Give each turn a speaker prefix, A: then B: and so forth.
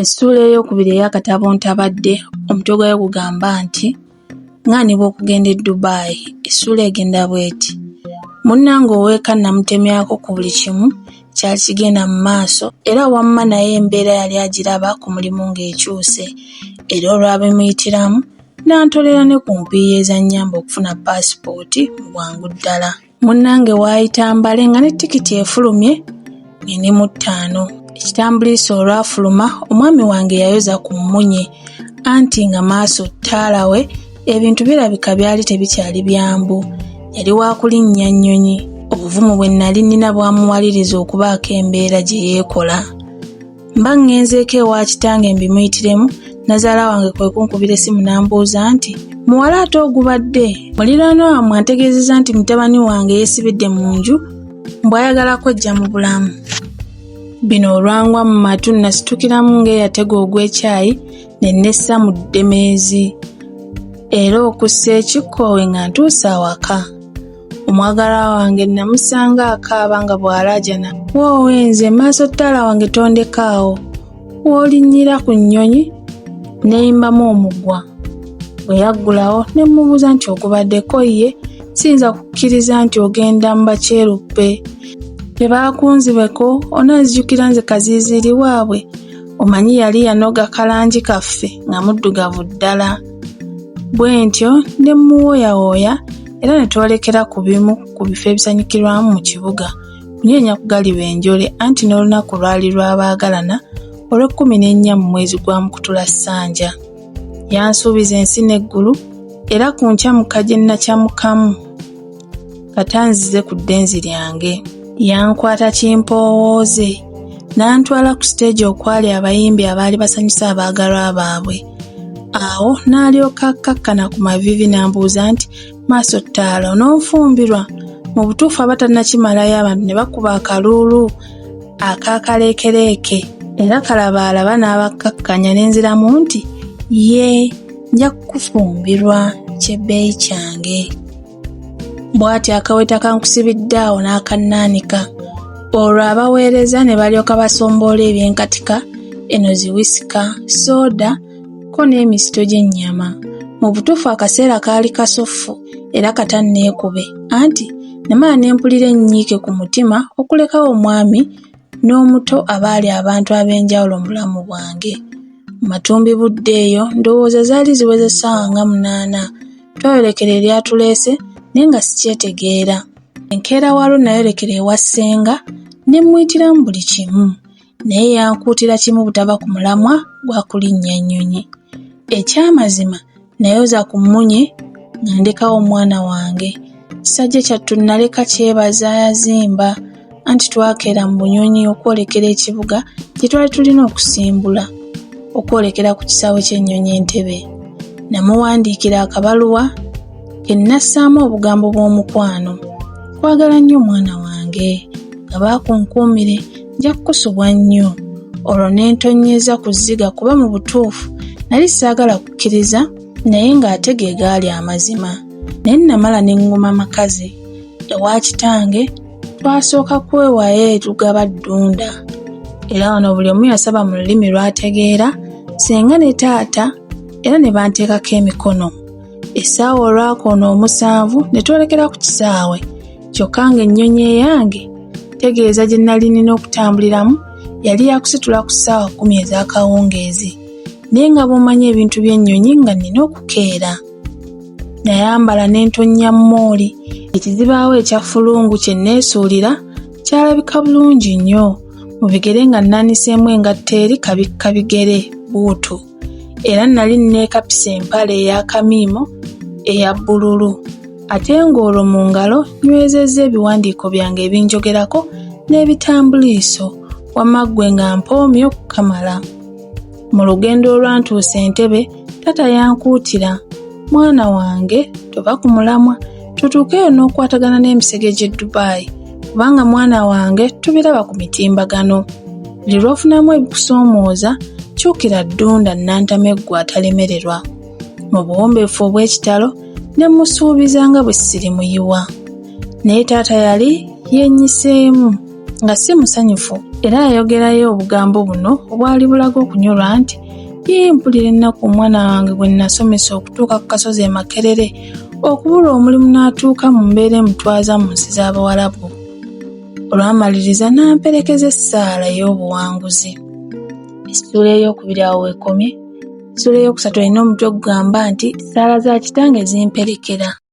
A: Essuula eyookubiri ey'akatabo Ntabadde omutwe gwayo gugamba nti Ŋŋaanibwa okugenda e Dubai. Essuula egenda bw'eti: Munnange ow'eka namutemyako ku buli kimu ekyali kigenda mu maaso era wamma naye embeera yali agiraba ku mulimu ng'ekyuse era olwabimuyitiramu n'antoolera ne ku mpiiya ezannyamba okufuna paasipooti mu bwangu ddala. Munnange waayita mbale nga ne tikiti efulumye ng'endi mu ttaano. Ekitambuliiso olwafuluma omwami wange yayoza ku mmunye anti nga maaso ttaala we ebintu birabika byali tebikyali byambu. Yali wa kulinnya nnyonyi. Obuvumu bwe nnali nnina bwamuwaliriza okubaako embeera gye yeekola. Mba ŋŋenzeeko ewa kitange mbimuyitiremu, nnazaala wange kwe kunkubira essimu n'ambuuza nti, Muwala ate ogubadde? Muliraanwa wammwe antegeezezza nti mutabani wange yeesibidde mu nju mbu ayagala kweggya mu bulamu. Bino olwangwa mu matu nnasitukiramu ng'eyatega ogw'ekyayi ne nessa mu ddemeezi era okussa ekikkoowe nga ntuuse awaka. Omwagalwa wange namusanga akaaba nga bw'alaajana, Woowe nze maaso ttaala wange tondekaawo, w'olinnyira ku nnyonyi nneeyimbamu omugwa. Bwe yaggulawo ne mmubuuza nti ogubaddeko ye siyinza kukkiriza nti ogenda mu bakyeruppe. Tebaakunzibeko onanzijukira nze kaziiziiri waabwe omanyi yali yanoga kalangi kaffe nga muddugavu ddala. Bwentyo ne mmuwooyawooya era ne twolekera ku bimu ku bifo ebisanyukirwamu mu kibuga kunyeenya ku galiba enjole anti n'olunaku lwali lwa baagalana olw'ekkumi n'ennya mu mwezi gwa Mukutulassanja. Yansuubiza ensi n'eggulu era ku nkyamuka gye nnakyamukamu kata nzize ku ddenzi lyange. Yankwata kimpoowooze n'antwala ku siteegi okwali abayimbi abaali basanyusa abaagalwa baabwe. Awo n'alyoka akkakkana ku maviivi n'ambuuza nti, Maaso ttaala ononfumbirwa? Mu butuufu aba tannakimalayo abantu ne bakuba akaluulu ak'akaleekereeke era kalabaalaba n'abakkakkanya ne nziramu nti, Yee, nja kukufumbirwa ky'ebbeeyi kyange. Bw'atyo akaweta kankusibidde awo n'akannaanika. Olwo abaweereza ne balyoka basomboola eby'enkatika, eno zi wisika, sooda, ko n'emisito gy'ennyama. Mu butuufu akaseera kaali kasuffu era kata nneekube anti namala ne mpulira ennyiike ku mutima okulekawo omwami n'omuto abaali abantu ab'enjawulo mu bulamu bwange. Mu matumbibudde eyo ndowooza zaali ziweze essaawa nga munaana, twayolekera eryatuleese naye nga sikyetegeera. Enkeera waalwo nayolekera ewa ssenga ne mmuyitiramu buli kimu. Naye yankuutira kimu butava ku mulamwa gwa kulinnya nnyonyi. Eky'amazima nayoza ku mmunye nga ndekawo omwana wange. Kisajja kyattu naleka kyebaza yazimba anti twakeera mu bunyonyi okwolekera ekibuga gye twali tulina okusimbula okwolekera ku kisaawe ky'ennyonyi e Entebbe. Namuwandiikira akabaluwa ke nassaamu obugambo bw'omukwano. Nkwagala nnyo mwana wange. Gaba akunkuumire nja kukusubwa nnyo. Olwo ne ntonnyeza ku zziga kuba mu butuufu nali saagala kukkiriza naye ng'ate ge gaali amazima. Naye nnamala ne ŋŋuma makazi. Ewa kitange twasooka kwewaayo e Lugaba Ddunda era wano buli omu yasaba mu lulimi lw'ategeera ssenga ne taata era ne banteekako emikono. Essaawa olwakoona omusanvu ne twolekera ku kisaawe kyokka ng'ennyonyi eyange tegeeza gye nnali nnina okutambuliramu yali yakusitula ku ssaawa kkumi ez'akawungeezi naye nga bw'omanyi ebintu by'ennyonyi nga nnina okukeera. Nayambala ne ntonnya mmooli, ekizibaawo ekya ffulungu kye nneesuulira kyalabika bulungi nnyo mu bigere nga nnaaniseemu engatto eri kabikka bigere, bbuutu. Era nnali nneekapise empale ey'akamiimo eya bbululu ate ng'olwo mu ngalo nywezezza ebiwandiiko byange ebinjogerako n'ebitambuliiso wamma ggwe nga mpoomye okukamala. Mu lugendo olwantuusa e Ntebe, taata yankuutira, Mwana wange tova ku mulamwa tutuukeyo n'okwatagana n'emisege gy'e Dubai kubanga mwana wange tubiraba ku mitimbagano. Buli lw'ofunamu ebikusoomooza kyukira Ddunda nnantameggwa atalemererwa. Mu buwombeefu obw'ekitalo ne mmusuubiza nga bwe sirimuyiwa. Naye taata yali yennyiseemu nga si musanyufu Era yayogerayo obugambo buno obwali bulaga okunyolwa nti, Yii mpulira ennaku omwana wange gwe nnasomesa okutuuka ku kasozi e Makerere okubulwa omulimu n'atuuka mu mbeera emutwaza mu nsi z'Abawarabu. Olwamaliriza n'amperekeza essaala ey'obuwanguzi. Essuula eyookubiri awo w'ekomye. Essuula eyookusatu erina omutwe ogugamba nti, Ssaala za kitange zimperekera.